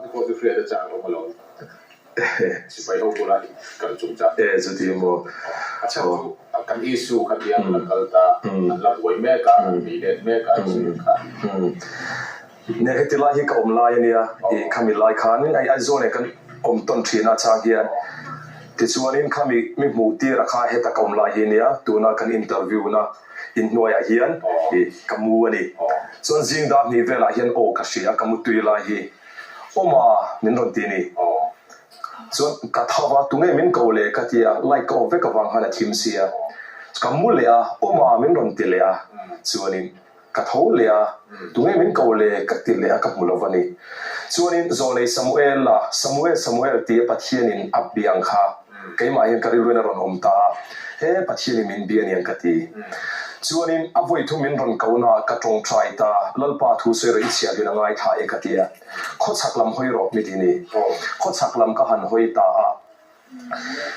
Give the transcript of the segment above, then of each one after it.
Te pawh chu hriat a chak awm alawm. Sipai ho bula i kal chungchang. E chuti maw. A chhan chu kan issue kha tia an la kal ta, an la buai mek a, an bei let mek a issue kha. Nia heti lai hi ka awm lai ania, i khami lai khan hei Aizawl nen kan awm tawn thin a chang hian tichuanin khami mi hmuh tir a kha heta ka awm lai hi ania tuna kan interview na inhnuaiah hian i ka mu a ni. Chuan zing dar hnih velah hian aw ka hria ka mu tui lai hi awm a min rawn ti a ni. Chuan ka tho va tunge min ko leh ka ti a, light ka off vek avang khan a thim si a, ka mu leh a awm a min rawn ti leh a chuanin Ka tho leh a, tunge min ko le ka ti leh a ka hmu lo va ni. Chuanin Zawlei Samuel a, Samuel, Samuel tia Pathianin a bia ang kha keimah hian ka rilruin a rawn awm ta a, he Pathianin min bia aniang ka ti. Chuanin a vawi thu min rawn ko na ka tawngtai ta, Lalpa thu sawi rawh i chhiar hian a ngaithla e ka ti a, khawchhak lam hawi rawh mi ti ni. Khawchhak lam ka han hawi ta a,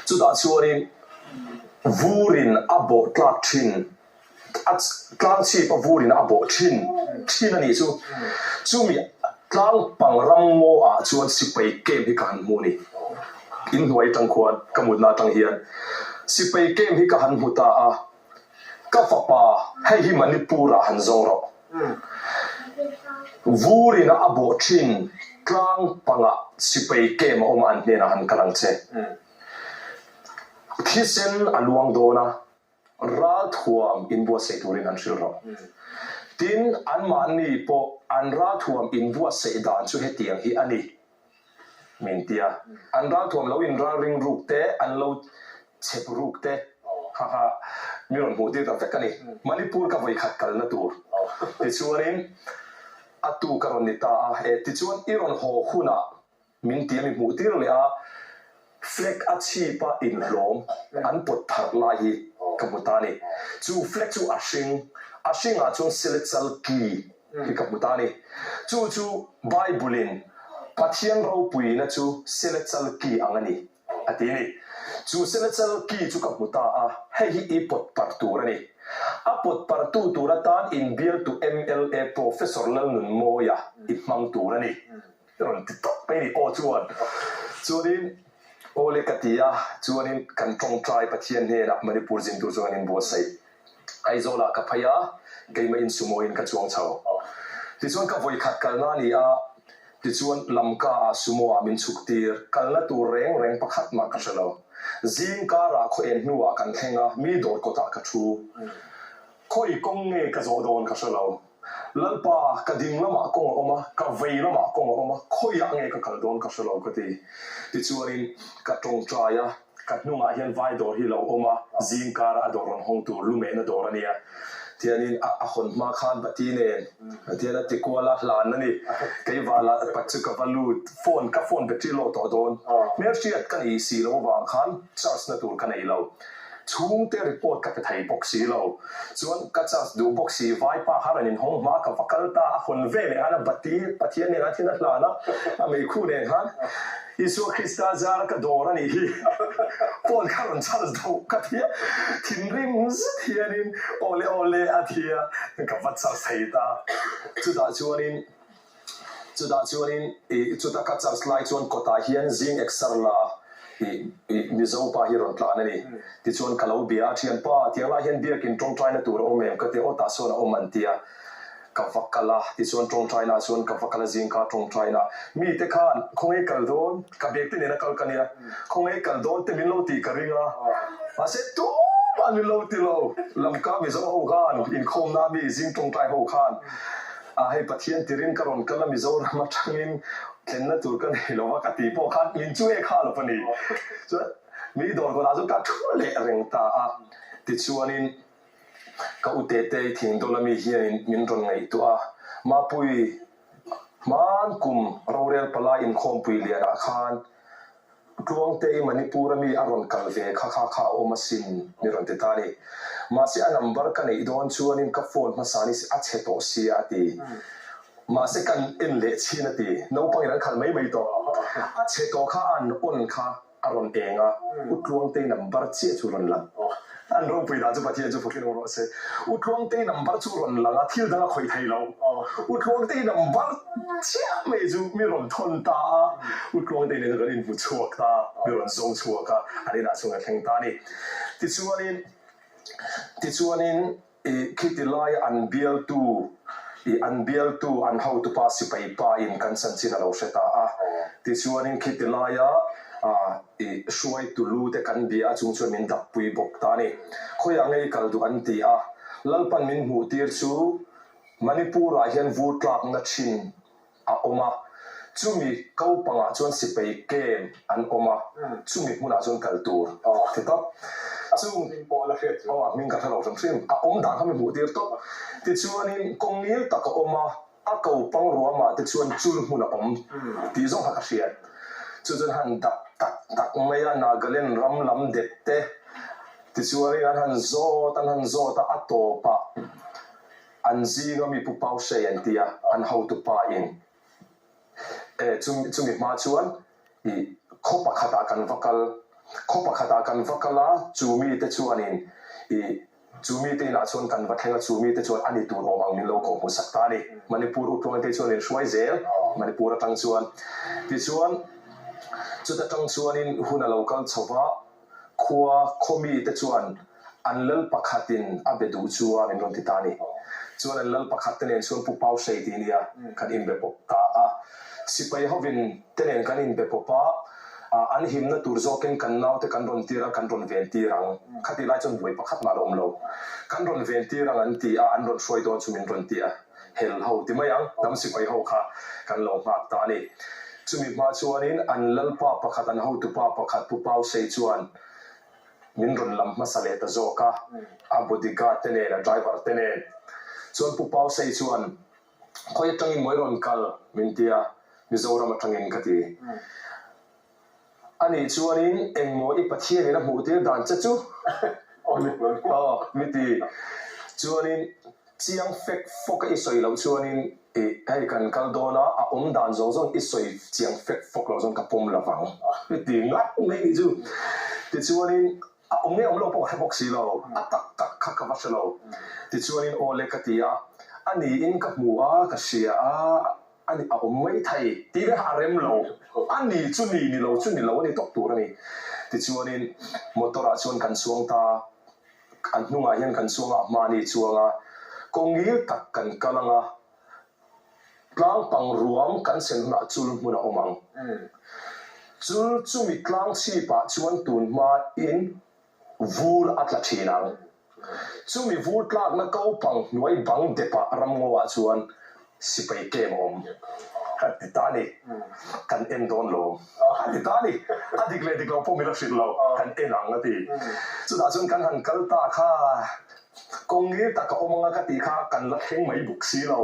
chutah chuanin vurin a bawh tlak thin. A tlang chhip a vurin a bawh thin thin a nih chu. Chumi tlang pang ram ngaw ah chuan sipai camp hi ka han hmu a ni. Inhnuai atang khuan ka mutna atang hian sipai camp hi ka han hmu ta a, ka fapa hei hi Manipur ah han zawng rawh. Vurin a bawh thin tlang pangah sipai camp a awm a an hnenah han kal ang che. Thisen a luang dawn a. Ralthuam inbuatsaih turin an hrilh rawh. Tin, anmahni pawh an ralthuam inbuatsaih dan chu hetiang hi a ni, min ti a. An ralthuam lo inralring ruk te, an lo chhep ruk te kha kha mi rawn hmuh tir ta vek a ni. Manipur ka vawikhat kalna tur. Tichuanin a tu ka rawn ni ta a, e tichuan i rawn haw hunah Min ti a mi hmuh tir leh a, flag a chhip a inhlawm an pawt pharh lai hi ka hmu ta a ni. Chu flag chu a hring, a hringah chuan Selechal ki hi ka hmu ta a ni. Chu chu Bible in Pathian ropuina chu Selechal ki ang a ni a ti a ni. Chu Selechal ki chu ka hmu ta a, hei hi i pawt parh tur a ni. A pawt parhtu tur atan inbialtu mla Professor Lalnunmawia i hmang tur a ni. I rawn ti tawp mai ni aw chuan. Chuanin aw le ka ti a, chuanin kan tawngtai Pathian hnenah Manipur zin tur chuan kan inbuatsaih. Aizawlah ka phei a, keimah in sumo in ka chuang chho. Tichuan ka vawikhat kalna a ni a, tichuan Lamka ah sumo ah min chhuk tir, kalna tur reng reng pakhat mah ka hre lo. Zing karah khaw en hnuah kan thleng a, mi dawr kawtah ka thu. Khawi kawng nge ka zawh dawn ka hre lo. Lalpa, ka ding lamah kawng a awm a, ka vei lamah kawng a awm a, khawiah nge ka kal dawn ka hre lo ka ti. Tichuanin ka tawngtai a, ka hnungah hian vai dawr hi lo awm a, zing kara a dawr rawn hawng tur lumehna dawr a nia. Tianin a a hawn hma khan Bati nen tian a ti kual a, hlan a ni. Keivala pat chu ka va lut, phone ka phone battery low tawh dawn. Hmelhriat ka nei si lo avang khan charge na tur ka nei lo. Chhungte report ka pe thei bawk si lo. Chuan ka charge duh bawk si, vaipa kha rawn inhawng hma ka va kal ta, a hawn ve leh khan a bati Pathian nen khan thil a hlan a, a meikhu nen khan Isua Krista zara ka dawr a nih hi, phone kha rawn charge deuh ka ti a, thinrim zet hianin awle awle a ti a, ka va charge thei ta. Chutah chuanin Chutah chuanin ih chuta ka charge lai chuan kawtah hian zing exer la ih ih Mizo pa hi rawn tlan a ni. Tichuan ka lo bia a, thianpa tiang lai hian biakin tawngtaina tur a awm em? Ka ti a, aw tah sawn a awm an ti a, ka va kal a, tichuan tawngtaina ah chuan ka va kal a zing kha tawngtaina mite khan khawnge kal dawn ka bag te nena kal ka nia, khawnge kal dawn te min lo tih ka ring a, mahse tumah min lo ti lo, Lamka Mizo ho khan inkhawmna mi zing tawngtai ho khan A hei Pathian tirin ka rawn kal a Mizoram atangin thlenna tur ka nei lo a ka tih pawh khan min chu e kha lo a ni. Chuan mi dawr kawtah chu ka thu leh reng ta a. Tichuanin ka u Tetei thingdawl ami hianin min rawn ngaihtuah a, Mapui, hman kum rorel palai inkhawmpui lianah khan Tluangtei Manipur a mi a rawn kal ve kha kha kha a awm asin mi rawn ti ta a ni. Mahse a number ka neih dawn chuanin ka phone hmasa ni a chhe tawh sia a ti. Mahse kan en leh chhin a ti. Naupangin an khalh mai mai tawh. A chhe tawh kha a an on kha a rawn eng a, U Tluangtei number chiah chu rawn lang. An ropui dan chu Pathian chu fakin awm rawh se. U Tluangtei number chu rawn lang a, thil dang a khawih thei lo. U Tluangtei number chiah mai chu mi rawn thawn ta a, U Tluangtei nen chu kan inhmu chhuak ta, mi rawn zawng chhuak a, an inah chuan ka thleng ta a ni. Tichuanin, tichuanin I khiti laia an bialtu, i an bialtu an hotupa sipai pa in kan chanchin a lo hre ta a. Tichuanin khiti laia i hruaitu lu te kan bia a chung chuan min dappui bawk ta a ni. Khawiah nge i kal duh an ti a. Lalpan min hmuh tir chu Manipur ah hian vur tlakna thin a awm a, chumi ko pangah chuan sipai camp an awm a, chumi hmunah chuan kal tur ti tawp. Chung hming pawh la hriat chu. Aw, a hming ka hre lo hrim hrim. A awm dan kha mi hmuh tir tawp. Tichuanin kawng ngil tak a awm a, a ko pang ruamah te chuan chul hmun a awm tih zawng kha ka hriat. Chu chuan han dap tak tak mai a, Nagaland ram lam dep te tichuanin an han zawt an han zawt a, a tawpah An zinga mi Pu Pau Hrei an ti a, an hotu pa in e chumi chumi hma chuan i khaw pakhatah kan va kal, khaw pakhatah kan va kal a, chu mite chuanin i chu mite inah chuan kan va thleng a, chu mite chuan a ni tur awm ang min lo koh hmuh sak ta a ni. Manipur Utluangte chuan min hruai zel, Manipur atang chuan. Tichuan chuta tang chuanin hun a lo kal chho va, Khua khaw mite chuan an lal pakhatin a be duh chu a min rawn ti ta a ni. Chuan an lal pakhat te nen chuan Pu Pau Hrei tih nia kan inbe pawp ta a. Sipai hovin te nen kan inbe pawp a, an himna tur zawkin kan naute kan rawn tir a, kan rawn ven tir ang. Khatih lai chuan buai pakhat mah la awm lo. Kan rawn ven tir ang an ti a, an rawn hruai dawn chu min rawn ti a. Hel ho ti mai ang, hnam sipai ho kha kan lo nghak ta a ni. Chumi hma chuanin an lalpa pakhat, an hotupa pakhat Pu Pau Sei chuan min rawn lam hmasa leh ta zawk a, a bodyguard te nen, a driver te nen. Chuan Pu Pau Sei chuan, Khawi atangin maw i rawn kal? min ti a, Mizoram atangin ka ti. A nih chuanin engmaw i Pathianin a hmuh tir dan che chu? Aw, mi ti. Chuanin chiang fek fawk a i sawi loh chuanin i hei kan kal dawn a, a awm dan zawng zawng i sawi chiang fek fawk loh chuan ka pawm lo vang. Mi ti ngat mai nih chu. Tichuanin a awm nge awm lo pawh ka hre bawk si lo, a tak tak kha ka va hre lo. Tichuanin aw le ka ti a, a niin ka hmu a, ka hria a, A ni, a awm mai thei tih ve kha a rem lo. A ni chu ni, ni lo chu ni lo a ni tawp tur a ni. Tichuanin motor ah chuan kan chuang ta, a hnungah hian kan chuang a, a hma ni chuang a, kawng ngil tak kan kal ang a, tlang pang ruam kan sen hunah chul hmun a awm ang. Chul chumi tlang chhipah chuan tun hmain vur a tla thin ang. Chumi vur tlakna ko pang hnuai bang depah ramngaw ah chuan sipai camp a awm. A ti ta a ni. Kan en dawn lo. A ti ta a ni. A dik leh dik lo pawh min la hrilh lo. Kan en ang a ti. Chutah chuan kan han kal ta kha kawng ngil tak a awm anga ka tih kha kan la thleng mai bawk si lo.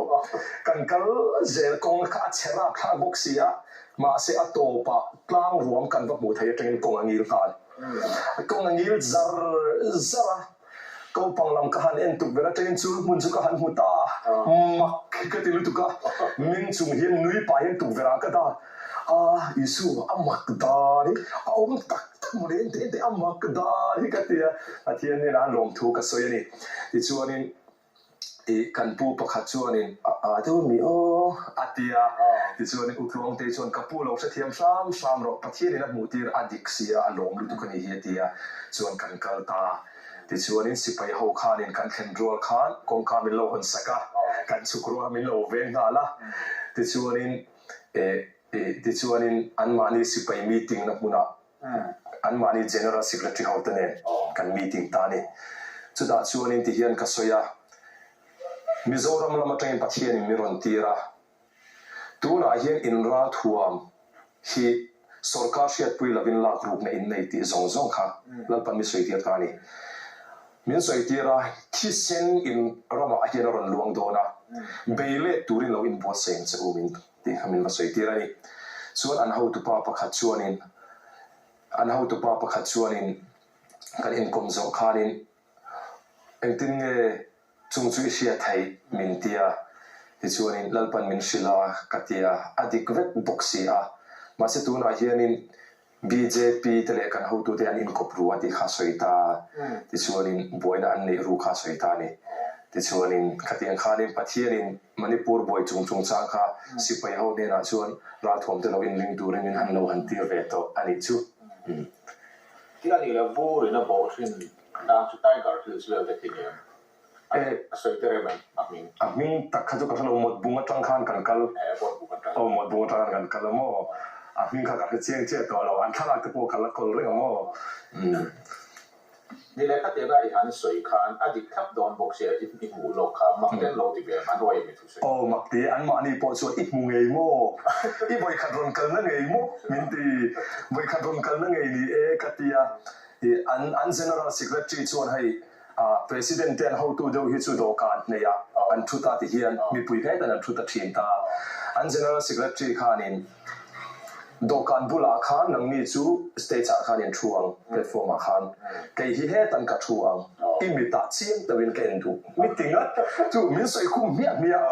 Kan kal zel kawng kha a chhe rap thlak bawk si a. Mahse a tawpah tlang ruam kan va hmuh theih atangin kawng a ngil nghal. Kawng a ngil zar zar a, kopang lam ka han en tuk ber atangin chu hmun chu ka han hmu ta a, mak hi ka ti lutuk a, meng chung hian nui pah hian tukverh ah ka dah a, Isu a mak dan hi a awm tak tak maw le, ente ente a mak dan hi ka ti a, Pathian hnenah an lawmthu ka sawi a ni. Tichuanin Tih kan pu pakhat chuanin a a deuh mi aw a ti a, tichuanin U Tluangtei chuan ka pu lo hrethiam hram hram rawh, Pathianin a hmuh tir a dik si a, a lawm lutuk a nih hi a ti a, chuan kan kal ta. Tichuanin sipai ho khanin kan thlen rual khan kawngka min lo hawn sak a, kan chhuk rual min lo veng nghal a, tichuanin eh tichuanin anmahni sipai meeting na hmunah Anmahni General Secretary ho te nen kan meeting ta a ni. Chutah chuanin ti hian ka sawi a, Mizoram lam atangin Pathianin min rawn tir a, tunah hian inralthuam hi sorkar hriatpui lovin lak rukna in nei tih zawng zawng kha Lalpan min sawi tir ta a ni. Min sawi tir a, thisen in ramah hian a rawn luang dawn a, bei let turin lo inbuatsaih ang che u min Tih kha min va sawi tir a ni. Chuan an hotupa pakhat chuanin, an hotupa pakhat chuanin kan inkawm zawh khanin engtin nge chung chu i hriat theih min ti a, tichuanin Lalpan min hrilh a ka ti a, a dik vek bawk si a. Mahse tunah hianin. Bjp te leh kan hotute an inkawp ru a tih kha a sawi ta a, tichuanin buaina an neih ru kha a sawi ta a ni. Tichuanin khatiang khanin Pathianin Manipur buai chung chungchang kha sipai ho hnenah chuan ralthuam te lo inring turin min han lo han tir ve tawh a nih chu. Thil a nih loh burin a bawh hrin tlang chu Tiger Hills vel te khi ni em? A sawi te rem em a hming? A hming tak kha chu ka hre lo, Mawtbung atang khan kan kal. Eh, Mawtbung atang. Aw, Mawtbung atang khan kan kal a maw? A hming kha ka hre chiang chiah tawh lo, an thlalak te pawh ka la kawl reng a maw? Umm. Ni leh khatianga i han sawi khan a dik thlap dawn bawk sia i hmuh lawk kha mak ten lo ti ve em an ruai em i thusawi? Aw mak ti, anmahni pawh chuan i hmu ngei maw? I vawikhat rawn kalna ngei maw? Min ti, vawikhat rawn kalna ngei ni e ka ti a, i an an General Secretary chuan hei President te an hotu deuh hi chu dawhkan hneih ah an thu ta ti hian mipui hmetan an thu ta thin ta. An General Secretary khanin dawhkan bulah khan nangni chu stage ah khan in thu ang, platform ah khan kei hi hetan ka thu ang, i mitah chiang deuhin ka en duh mi ti ngat chu min sawi khum hmiah hmiah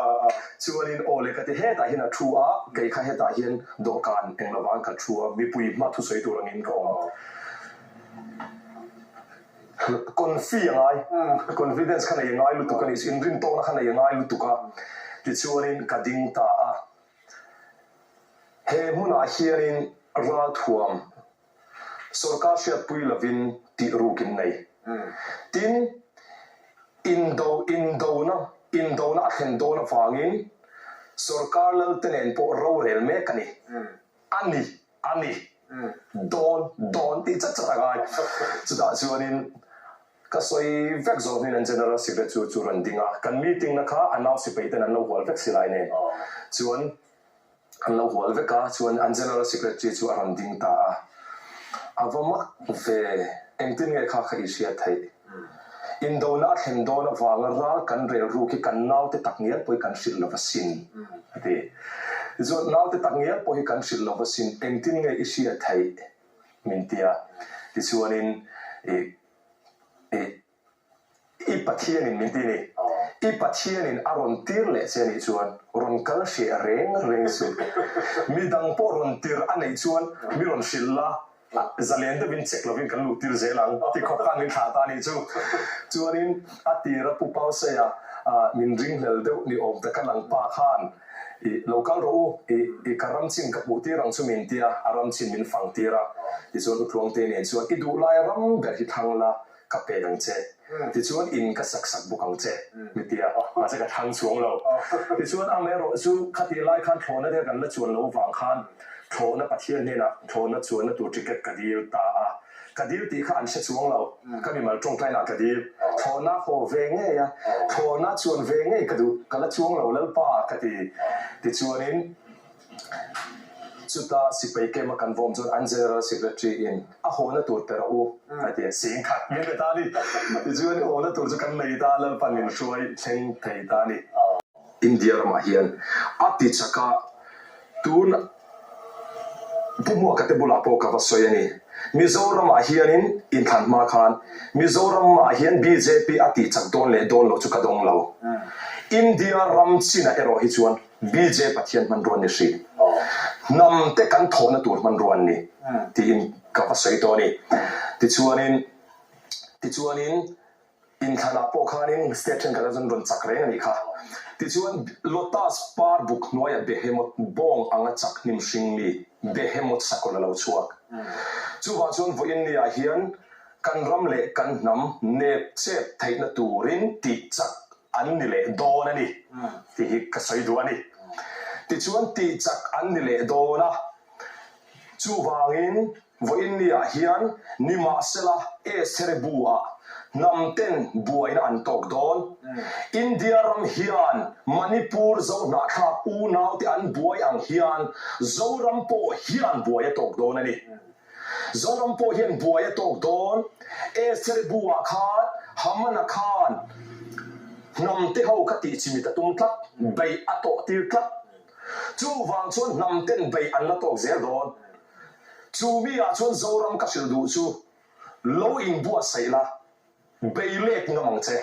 chuanin aw le ka ti hetah hian a thu a, kei kha hetah hian dawhkan eng lovang ka thu a, mipui hma thusawi tur angin ka awm. Confi a ngai, confidence kha nei a ngai lutuk a nih chu, inrintawkna kha nei a ngai lutuk a, tichuanin ka ding ta a. He hmunah hianin ralthuam sorkar hriatpui lovin tih ruk in nei. Tin, indo indona indona a thlen dawn avangin sorkar lalte nen pawh rorel mek a ni. A ni. A ni, dawn, dawn tih chat chat a ngai. Chutah chuanin ka sawi vek zawh hnuin an General Secretary chu chu rawn ding a, kan meeting na kha a nau sipai ten an lo hual vek si lai nen chuan an lo hual vek a, chuan an General Secretary chu a rawn ding ta a. A va mak ve, engtin nge kha kha i hriat theih? Indona a thlen dawn avanga ral kan rel ruk hi kan naute tak ngial pawh hi kan hrilh lo va sin, a ti. Tichuan, naute tak ngial pawh hi kan hrilh lo va sin, engtin nge i hriat theih? min ti a. Tichuanin, i, i, i Pathianin min ti a ni. I Pathianin a rawn tir leh che anih chuan rawn kal hreh reng reng suh. Midang pawh rawn tir a neih chuan mi rawn hrilh la, Zalen deuhin check lovin kan luh tir zel ang ti khawp khan min thlah ta a nih chu. Chuanin a tira Pu Pauseia min ringhlel deuh ni awm taka lang pa khan i lo kal rawh u, i i ka ram chin ka hmuh tir ang chu min tia, a ram chin min fang tir a. Tichuan U Tluangte nen chuan i duh lai ram ber hi thlang la, ka pe ang che. Tichuan in ka sak sak bawk ang che, mi ti a, mahse ka thlang chuang lo. Tichuan amaherawh chu khatih lai khan thlawhna te kan la chuan lo vang khan thlawhna Pathian hnenah thlawhna chuanna tur ticket ka dil ta a. Ka dil tih kha an hre chuang lo, ka mimal tawngtainah ka dil. Thlawhna haw ve ngei a, thlawhna chuan ve ngei ka duh, ka la chuang lo Lalpa ka ti. Tichuanin. Chuta sipai kem a kan vawm chuan an General Secretary in a hawna tur pe rawh u a ti a, singkhat min pe ta a ni. Tichuan hawna tur chu kan nei ta a, Lalpan min hruai thleng thei ta a ni. India ramah hian a ti chak a, tun Pu Hmuaka te bulah pawh ka va sawi a ni. Mizoramah hianin inthlan hma khan Mizoramah hian bjp a tih chak dawn leh dawn loh chu ka dawng lo. India ram chinah erawh hi chuan BJ Pathian hmanrua ni hrih. Hnam te kan thawhna tur hmanrua an ni tiin ka va sawi tawh a ni. Tichuanin tichuanin inthlanah pawh khanin state thenkhat ah chuan rawn chak reng a nih kha. Tichuan Lotus par buk hnuaia Behemoth bawng anga chak hnim hring mi Behemoth sakawlh a lo chhuak. Chuvang chuan vawiin niah hian kan ram leh kan hnam nep chep theihna turin tih chak an ni leh dawn a ni tih hi ka sawi duh a ni. Tichuan tih chak an ni leh dawn a, chuvangin vawiin niah hian nimahsela Eshere bu-ah hnam ten buaina an tawk dawn. India ram hian Manipur Zohnahthlak unaute an buai ang hian Zoram pawh hian buai a tawk dawn a ni. Zoram pawh hian buai a tawk dawn. Esther bu-ah khan Hamana khan hnam te ho kha tih chimit a tum tlat, beih a tawh tir tlat. Chuvang chuan hnam ten beih an la tawk zel dawn. Chu mi ah chuan Zoram ka hrilh duh chu lo inbuatsaih la. Bei let ngam ang che,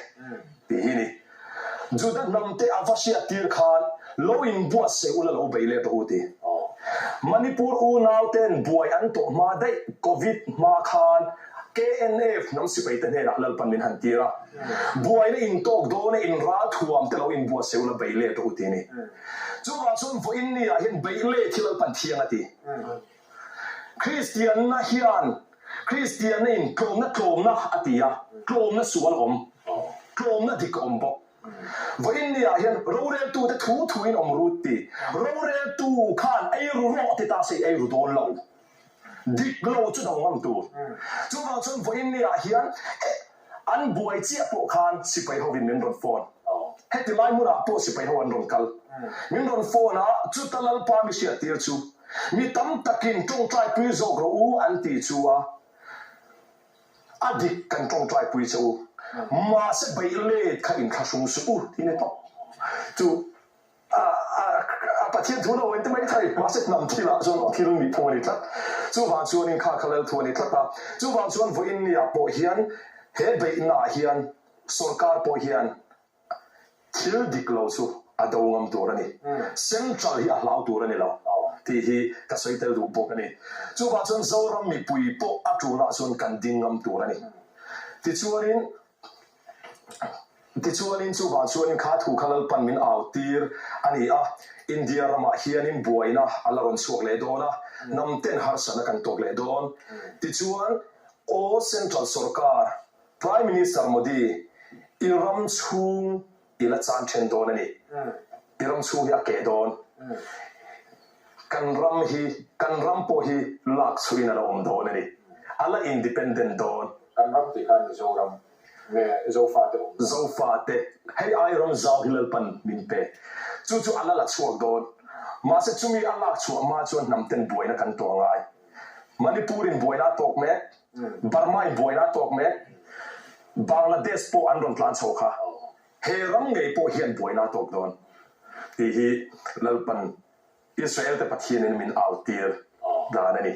tih hi ni. Juda hnamte a va hriat tir khan lo inbuatsaih ula lo bei let rawh u ti. Manipur unau ten buai an tawh hma daih Covid hma khan KNF hnam sipai te hnenah Lalpan min han tir a. Buaina in tawk dawn e in ralthuam te lo in buatsaih ula beih let rawh u ti a ni. Chuvang chuan vawiin ni ah hian beih let hi Lalpan thiang a ti. Kristianna hian Kristianna in tlawmna tlawmna a ti a, tlawmna sual a awm, tlawmna dik a awm bawk. Vawiin ni ah hian roreltute thu thuin awm rut ti, roreltu khan ei ru rawh ti ta se i ei ru dawn lo. Dik lo chu do ngam tur. Chuvang chuan vawiin ni ah hian an buai chiah pawh khan sipai hovin min rawn phone. Heti lai hmunah pawh sipai ho an rawn kal. Min rawn phone a, chuta Lalpa mi hriattir chu mi tam takin tawngtaipui zawk rawh u an ti chu a, a dik kan tawngtaipui che u, mahse beih let kha inthlahrung suh u ti ni tawp. Chu A Pathian thu lo inti mai thei, mahse hnam thilah chuan thil nih phung a ni tlat. Chuvang chuanin kha kha lal thu a ni tlat a. Chuvang chuan vawiin niah pawh hian he beihnaah hian sorkar pawh hian thil dik lo chu a do ngam tur a ni. Central hi a hlau tur a ni lo tih hi ka sawi tel duh bawk a ni. Chuvang chuan Zoram mipui pawh a tulnah chuan kan ding ngam tur a ni. Tichuanin Tichuanin chuvang chuanin kha thu kha Lalpan min au tir a ni a, India ramah hianin buaina a la rawn chhuak leh dawn a, hnam ten harsatna kan tawk leh dawn. Tichuan, aw Central Sorkar, Prime Minister Modi, i ram chhung i la chan then dawn a ni. I ram chhung hi a keh dawn. Kan ram hi, kan ram pawh hi lak chhuin a la awm dawn a ni. A la independent dawn. Kan ram tih khan Mizoram nge Zofate awm dawn? Zofate, hei ai ram zau hi Lalpan min pe. Chu chu a la la chhuak dawn. Mahse chumi a lak chhuah hma chuan hnam ten buaina kan tawh angai. Manipur in buaina a tawk mek, Burma in buaina a tawk mek, Bangladesh pawh an rawn tlan chho kha. He ram ngei pawh hian buaina a tawk dawn tih hi Lalpan Israel te Pathianin min au tir dan a ni.